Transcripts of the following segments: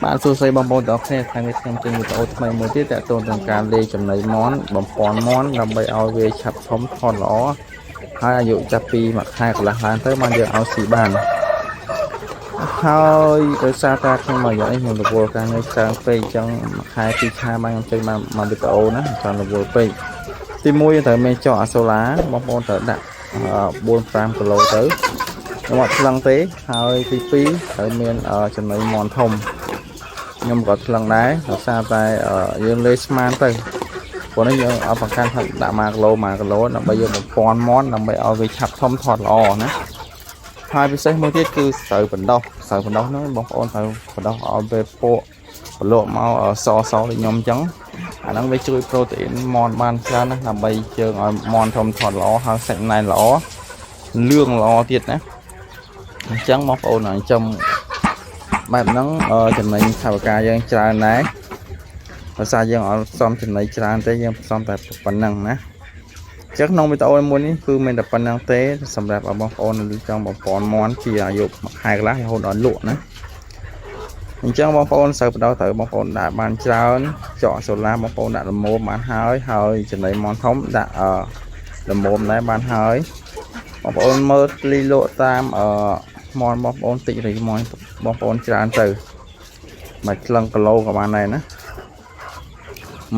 បាទសួស្តីបងប្អូនទាំងអស់គ្នាថ្ងៃនេះខ្ញុំចេញវីដេអូថ្មីមួយទៀតទាក់ទងនឹងការលាយចំណីមាន់បំពន់មាន់ដើម្បីឲ្យវាឆាប់ធំធាត់ល្អហើយអាយុចាប់ពីមួយខែកន្លះឡើងទៅបានយើងឲ្យស៊ីបានហើយដោយសារតែខ្ញុំមករយៈនេះខ្ញុំរវល់ការងារច្រើនពេកអញ្ចឹងមួយខែពីរខែបានខ្ញុំចេញបានមួយវីដេអូណាច្រើនរវល់ពេកទីមួយយើងត្រូវមានចកអាសូឡាបងប្អូនត្រូវដាក់4 5គីឡូទៅខ្ញុំអត់ថ្លឹងទេហើយទី2ត្រូវមានចំណីមាន់ធំ ខ្ញុំក៏ថ្លឹងដែរដោយសារតែយើងលេស្មានទៅព្រោះនេះយើងអត់ប្រកាន់ថាដាក់1គីឡូ1គីឡូដើម្បីយើងបំពន់មាន់ដើម្បីឲ្យវាឆាប់ធំធាត់ល្អណាហើយពិសេសមួយទៀតគឺស្រូវបណ្ដោះស្រូវបណ្ដោះហ្នឹងបងប្អូនត្រូវបណ្ដោះឲ្យវាពកប្រលក់មកសសដូចខ្ញុំអញ្ចឹងអាហ្នឹងវាជួយប្រូតេអ៊ីនមាន់បានច្រើនណាស់ដើម្បីជើងឲ្យមាន់ធំធាត់ល្អហើយសាច់ណែនល្អលឿងល្អទៀតណាអញ្ចឹងបងប្អូនចិញ្ចឹម បែបហ្នឹងចំណេញថវិកាយើងច្រើនដែរភាសាយើងអត់ផ្សំចំណីច្រើនទេយើងផ្សំតែប៉ុណ្្នឹងណាអញ្ចឹងក្នុងវីដេអូមួយនេះគឺមានតែប៉ុណ្្នឹងទេសម្រាប់បងប្អូនដែលចង់បំពន់មាន់ជាអាយុមួយខែកន្លះរហូតដល់លក់ណាអញ្ចឹងបងប្អូនស្រូវបដោះត្រូវបងប្អូនដាក់បានច្រើនចកសូឡាបងប្អូនដាក់ល្មមបានហើយហើយចំណីមាន់ធំដាក់អឺល្មមដែរបានហើយបងប្អូនមើលលីលក់តាមអឺមាន់បងប្អូនតិចឬមាន់បងប្អូនច្រើនទៅ មួយក្លឹងគីឡូក៏បានដែរណា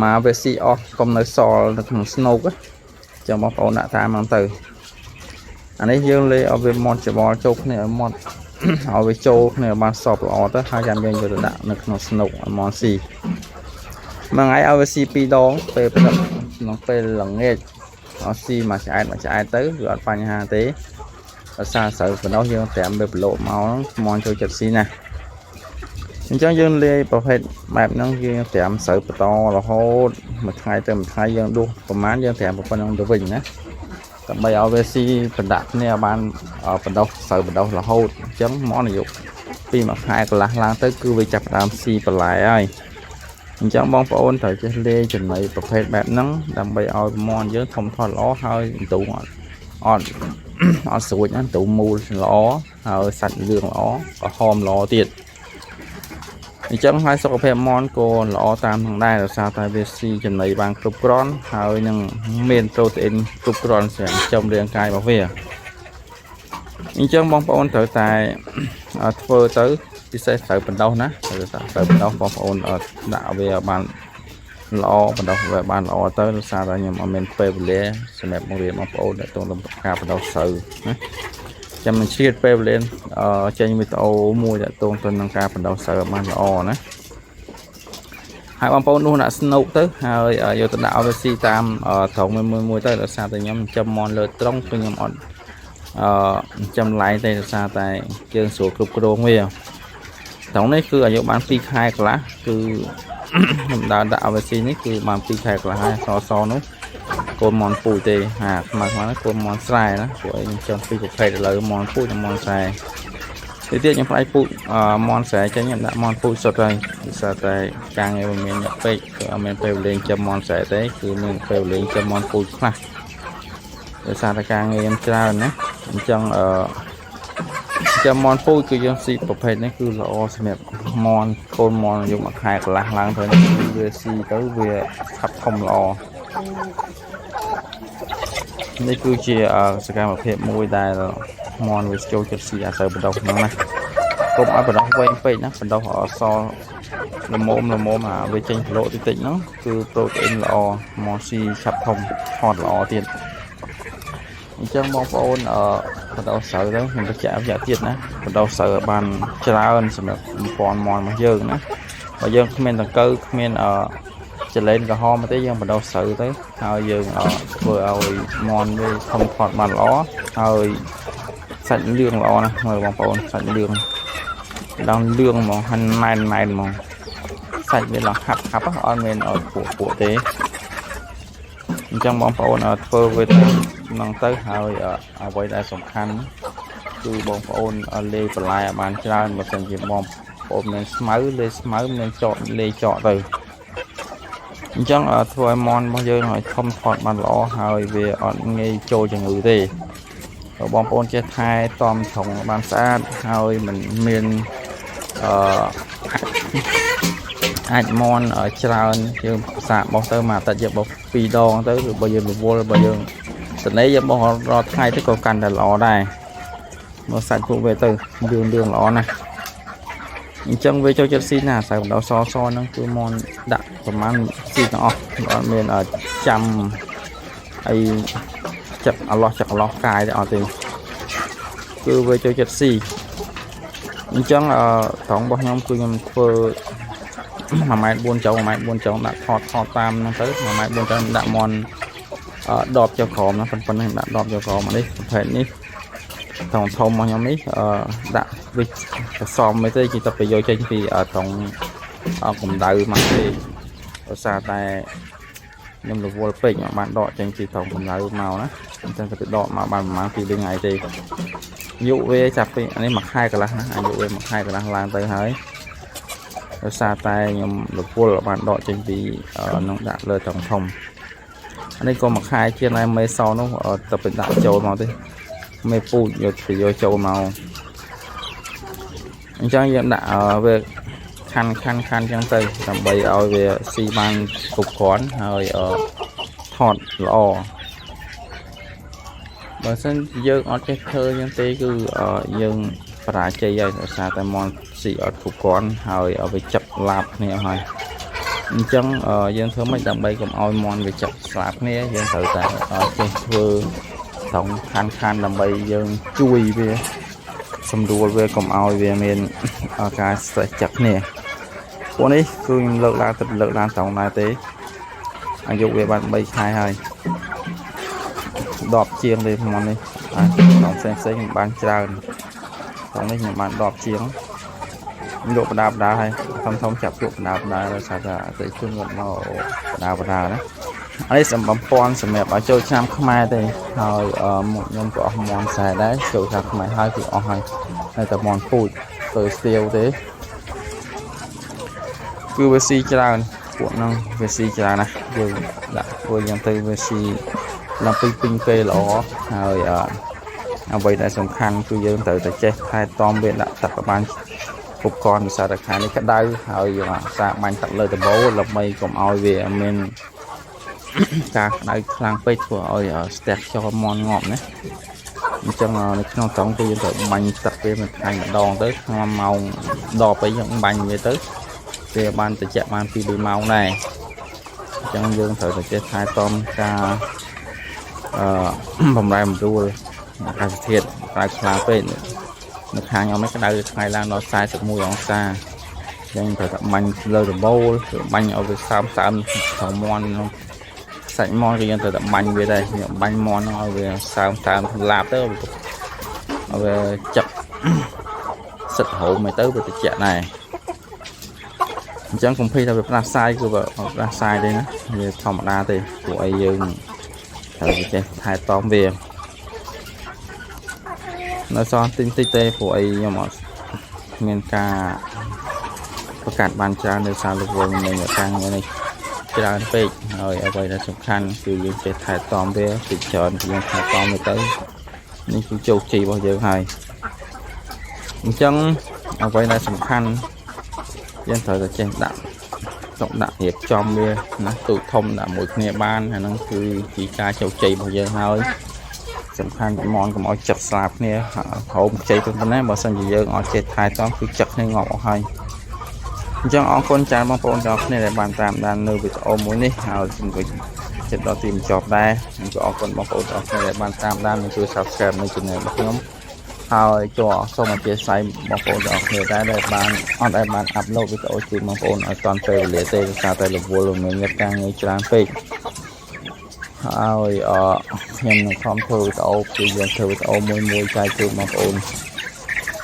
មកវាស៊ីអស់កុំនៅសល់នៅក្នុងស្នូកចឹងបងប្អូនដាក់តាមហ្នឹងទៅអានេះយើងលេឲ្យវាមាត់ច្បល់ចូលគ្នាឲ្យមាត់ ឲ្យវាចូលគ្នាឲ្យបានសពល្អទៅហើយចាំយើងយកទៅដាក់នៅក្នុងស្នូកឲ្យមាន់ស៊ីមួយថ្ងៃឲ្យវាស៊ីពីរដងពេលព្រឹកក្នុងពេលល្ងាចឲ្យស៊ីមួយឆ្អែតមួយឆ្អែតទៅវាអត់បញ្ហាទេដោយសារស្រូវប៉ុណ្ណោះយើងត្រាំវាប្រឡូកមកហ្នឹងមាន់ចូលចិត្តស៊ីណាស់ អញ្ចឹងយើងលាយប្រភេទបែបហ្នឹងយើងត្រាំស្រូវបន្តរហូតមួយថ្ងៃទៅមួយថ្ងៃយើងដួសប្រហែលយើងត្រាំប៉ុណ្្នឹងទៅវិញណាដើម្បីឲ្យវាស៊ីបណ្ដាក់គ្នាបានបណ្ដោះស្រូវបណ្ដោះរហូតអញ្ចឹងមកអាយុពីមួយខែកន្លះឡើងទៅគឺវាចាប់ផ្ដើមស៊ីបន្លែហើយអញ្ចឹងបងប្អូនត្រូវចេះលាយចំណីប្រភេទបែបហ្នឹងដើម្បីឲ្យមាន់យើងធំធាត់ល្អហើយអន្ទូងអត់អត់អត់ស្រួចណាអន្ទូងមូលល្អហើយសាច់លឿងល្អក្រហមល្អទៀត អញ្ចឹងហើយសុខភាពមាន់ក៏ល្អតាមនឹងដែរដោយសារតែវាស៊ីចំណីបានគ្រប់គ្រាន់ហើយនឹងមានប្រូតេអ៊ីនគ្រប់គ្រាន់សម្រាប់ចិញ្ចឹមរាងកាយរបស់វាអញ្ចឹងបងប្អូនត្រូវតែធ្វើទៅពិសេសត្រូវបណ្ដោះណាត្រូវតែត្រូវបណ្ដោះបងប្អូនដាក់វាបានល្អបណ្ដោះវាបានល្អទៅដោយសារតែខ្ញុំអត់មានពេលវេលាសម្រាប់បង្រៀនបងប្អូនដែលទងការបណ្ដោះស្រូវណាចាំនឹងឆ្លៀតពេលវេលាចេញវីដេអូមួយដែលទងទៅនឹងការបណ្ដោះស្រូវឲ្យបានល្អណា ហើយបងប្អូននោះដាក់ស្នូកទៅហើយយកទៅដាក់ឲ្យវាស៊ីតាមត្រង់មួយមួយទៅដោយសារតែខ្ញុំចិញ្ចឹមមាន់លើត្រង់គឺខ្ញុំអត់អឺចិញ្ចឹមឡែងទេដោយសារតែយើងស្រួលគ្រប់គ្រងវាត្រង់នេះគឺអាយុបាន2ខែកន្លះគឺ ខ្ញុំដើរដាក់ឲ្យវាស៊ីនេះគឺបាន2ខែកន្លះហើយសសនោះកូនមាន់ពូជទេហាខ្មៅខ្មៅកូនមាន់ស្រែណាព្រោះអីខ្ញុំចិញ្ចឹមពីរប្រភេទឥឡូវមាន់ពូជនិងមាន់ស្រែ ទីទៀតខ្ញុំផ្ដាច់ពូជមាន់ស្រែចេញខ្ញុំដាក់មាន់ពូជសុទ្ធហើយដោយសារតែការងារមិនមានអ្នកពេកគឺអត់មានពេលវេលាចិញ្ចឹមមាន់ស្រែទេគឺមានពេលវេលាចិញ្ចឹមមាន់ពូជខ្លះដោយសារតែការងារខ្ញុំច្រើនណាអញ្ចឹងអឺចិញ្ចឹមមាន់ពូជគឺយើងស៊ីប្រភេទនេះគឺល្អសម្រាប់មាន់កូនមាន់អាយុមួយខែកន្លះឡើងទៅគឺវាស៊ីទៅវាឆាប់ធំល្អនេះគឺជាសកម្មភាពមួយដែលមាន់វាចូលចិត្តស៊ីអាស្រូវបណ្ដុះហ្នឹងណា កុំឲ្យបណ្ដោះវែងពេកណាបណ្ដោះអសល្មមល្មមអាវាចេញប្លូតិចតិចហ្នឹងគឺប្រូតេអ៊ីនល្អមកស៊ីឆាប់ធំថតល្អទៀតអញ្ចឹងបងប្អូនអឺបណ្ដោះស្រូវទៅខ្ញុំបញ្ជាក់បញ្ជាក់ទៀតណាបណ្ដោះស្រូវឲ្យបានច្រើនសម្រាប់បំពន់មាន់របស់យើងណាបើយើងគ្មានដង្កូវគ្មានអឺចលែនក្រហមទេយើងបណ្ដោះស្រូវទៅហើយយើងធ្វើឲ្យមាន់វាធំធាត់បានល្អហើយសាច់លឿងល្អណាស់មើលបងប្អូនសាច់លឿង ឡើងលឿងហ្មងហាន់ណែនណែនហ្មងសាច់វាឡើងហាប់ហាប់អត់មានឲ្យពួកពួកទេអញ្ចឹងបងប្អូនធ្វើវាតាមហ្នឹងទៅហើយអ្វីដែលសំខាន់គឺបងប្អូនលេបន្លែឲ្យបានច្រើនបើមិនជាបងប្អូនមានស្មៅលេស្មៅមានចកលេចកទៅអញ្ចឹងធ្វើឲ្យមាន់របស់យើងឲ្យធំធាត់បានល្អហើយវាអត់ងាយចូលជំងឺទេបងប្អូនចេះថែទាំត្រង់បានស្អាតហើយមិនមាន អឺ អាចមន់ច្រើនយើងសាកបោះទៅមួយអាទិត្យយើងបោះពីរដងទៅឬបើយើងរវល់បើយើងសនេយើងបោះរាល់ថ្ងៃទៅក៏កាន់តែល្អដែរមើលសាច់ពួកវាទៅលឿងលឿងល្អណាស់អញ្ចឹងវាចូលចិត្តស៊ីណាស់សាច់បណ្ដោសសហ្នឹងគឺមន់ដាក់ប្រហែលស៊ីទាំងអស់អត់មានចាំអីចឹកអឡោះចឹកអឡោះកាយទេអត់ទេគឺវាចូលចិត្តស៊ីអញ្ចឹងអឺត្រង់របស់ខ្ញុំគឺខ្ញុំធ្វើ1ម៉ែត្រ4ចុង1ម៉ែត្រ4ចុងដាក់ថតថតតាមហ្នឹងទៅ1ម៉ែត្រ4ចុងដាក់មន់ដបចុះក្រោមណាប៉ុណ្ណឹងដាក់ដបចុះក្រោមនេះប្រភេទនេះត្រង់ធំរបស់ខ្ញុំនេះអឺដាក់វិผสមមិនទេគេទៅប្រយោជន៍ចេញពីត្រង់កម្ដៅមកទេដោយសារតែខ្ញុំរវល់ពេកបានដកចេញពីត្រង់កម្ដៅមកណាអញ្ចឹងទៅដកមកបានប្រហែល2 3ថ្ងៃទេអាយុវាចាប់ពីអានេះមួយខែកន្លះណាអាយុវាមួយខែកន្លះឡើងទៅហើយដោយសារតែខ្ញុំរវល់បានដកចេញពីនឹងដាក់លើត្រង់ធំអានេះក៏មួយខែជាងដែរមេសនោះទៅไปដាក់ចូលមកទេមេពូជយកទៅយកចូលមកអញ្ចឹងយើងដាក់វាខាន់ខាន់ខាន់អញ្ចឹងទៅដើម្បីឲ្យវាស៊ីបានគ្រប់គ្រាន់ហើយថតល្អបើសិនយើងអត់ចេះធ្វើអញ្ចឹងទេគឺយើងបរាជ័យហើយដោយសារតែមន់ស៊ីអត់គ្រប់គ្រាន់ហើយឲ្យវាចាប់ឡាបគ្នាហើយអញ្ចឹងយើងធ្វើម៉េចដើម្បីកុំឲ្យមន់វាចាប់ស្លាបគ្នាយើងត្រូវតែចេះធ្វើត្រង់ខាន់ខាន់ដើម្បីយើងជួយវាសម្រួលវាកុំឲ្យវាមានការ stress ចាប់គ្នាពួកនេះគឺខ្ញុំលើកឡើងទៅលើកឡើងត្រង់ដែរទេអាយុវាបាន3ខែហើយ10ជាងទេមុននេះបាទត្រង់ផ្សេងផ្សេងខ្ញុំបានច្រើនត្រង់នេះខ្ញុំបាន10ជាងលក់បដាបដាហើយធំធំចាប់លក់បដាបដាដោយសារតែអតិថិជនគាត់មកបដាបដាណាអានេះសម្បំពាន់សម្រាប់ឲ្យចូលឆ្នាំខ្មែរទេហើយមកខ្ញុំក៏អស់មន់ខ្សែដែរចូលឆ្នាំខ្មែរហើយគឺអស់ហើយតែតែមន់ពូជទៅស្ទាវទេគឺវាស៊ីច្រើនពួកហ្នឹងវាស៊ីច្រើនណាស់យើងដាក់ធ្វើយ៉ាងទៅវាស៊ីឡើងពេញពេញពេលល្អហើយអ្វីដែលសំខាន់គឺយើងត្រូវតែចេះថែទាំវាដាក់ទឹកឲ្យបានគ្រប់គ្រាន់ដោយសារតែខែនេះក្តៅហើយយើងអាសាបាញ់ទឹកលើដំបូលដើម្បីកុំឲ្យវាមាន ការក្តៅខ្លាំងពេកធ្វើឲ្យស្ទះខ្យល់មន់ងាប់ណាអញ្ចឹងនៅក្នុងត្រង់គឺយើងត្រូវបាញ់ទឹកវាមួយថ្ងៃម្ដងទៅក្នុងម៉ោង10អីយើងបាញ់វាទៅវាបានត្រជាក់បាន2 3ម៉ោងដែរអញ្ចឹងយើងត្រូវតែចេះថែទាំការអឺ បំរែបំរួលអាកាសធាតុក្តៅខ្លាំងពេកនៅខាងខ្ញុំនេះក្តៅថ្ងៃឡើងដល់41អង្សាអញ្ចឹងត្រូវតែបាញ់លើដំបូលឬបាញ់ឲ្យវាសើមសើមត្រង់មន់ក្នុងសាច់មន់ក៏យើងត្រូវតែបាញ់វាដែរយើងបាញ់មន់ហ្នឹងឲ្យវាសើមសើមឡាបទៅឲ្យវាចឹកសិតហូមទៅវាត្រជាក់ដែរអញ្ចឹងកុំភ័យថាវាផ្ដាសាយគឺវាអត់ផ្ដាសាយទេណាវាធម្មតាទេព្រោះអីយើងត្រូវតែចេះថែទាំវានៅសល់តិចតិចទេព្រោះអីខ្ញុំអត់មានការប្រកាសបានច្រើនដោយសាររវល់នឹងការងារនេះច្រើនពេកហើយអ្វីដែលសំខាន់គឺយើងចេះថែទាំវាពីច្រើនគឺយើងថែទាំវាទៅនេះគឺជោគជ័យរបស់យើងហើយអញ្ចឹងអ្វីដែលសំខាន់យើងត្រូវតែចេះដាក់ទុកដាក់រៀបចំវាណាទូចធំដាក់មួយគ្នាបានអាហ្នឹងគឺជាការជោគជ័យរបស់យើងហើយសំខាន់មនកុំឲ្យចឹកស្លាបគ្នាហូមខ្ចីប៉ុណ្ណាបើសិនជាយើងអត់ចេះថែទាំគឺចឹកគ្នាងាប់អស់ហើយអញ្ចឹងអរគុណច្រើនបងប្អូនទាំងអស់គ្នាដែលបានតាមដាននៅវីដេអូមួយនេះហើយខ្ញុំក៏ចិត្តដល់ទីបញ្ចប់ដែរខ្ញុំក៏អរគុណបងប្អូនទាំងអស់គ្នាដែលបានតាមដាននិងជួយ Subscribe នៅ Channel របស់ខ្ញុំហើយចូលសូមអធិស្ឋានបងប្អូនទាំងអស់គ្នាដែរដែលបានអត់ដែលបាន upload វីដេអូជូនបងប្អូនឲ្យទាន់ពេលវេលាទេដោយសារតែរវល់រមានការងារច្រើនពេកហើយអខ្ញុំនឹងខំធ្វើវីដេអូគឺយើងធ្វើវីដេអូមួយមួយចែកជូនបងប្អូន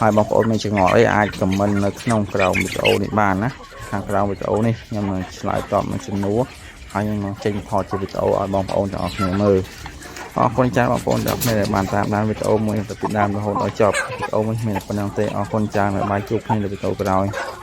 ហើយបងប្អូនមានចម្ងល់អីអាច comment នៅក្នុងក្រោមវីដេអូនេះបានណាខាងក្រោមវីដេអូនេះខ្ញុំនឹងឆ្លើយតបនឹងសំណួរហើយខ្ញុំនឹងចេញថតជាវីដេអូឲ្យបងប្អូនទាំងអស់គ្នាមើលអរគុណច្រើនបងប្អូនទាំងអស់គ្នាដែលបានតាមដានវីដេអូមួយពីដើមរហូតដល់ចប់វីដេអូមួយមានតែប៉ុណ្្នឹងទេអរគុណច្រើនហើយ bye ជួបគ្នានៅវីដេអូក្រោយ។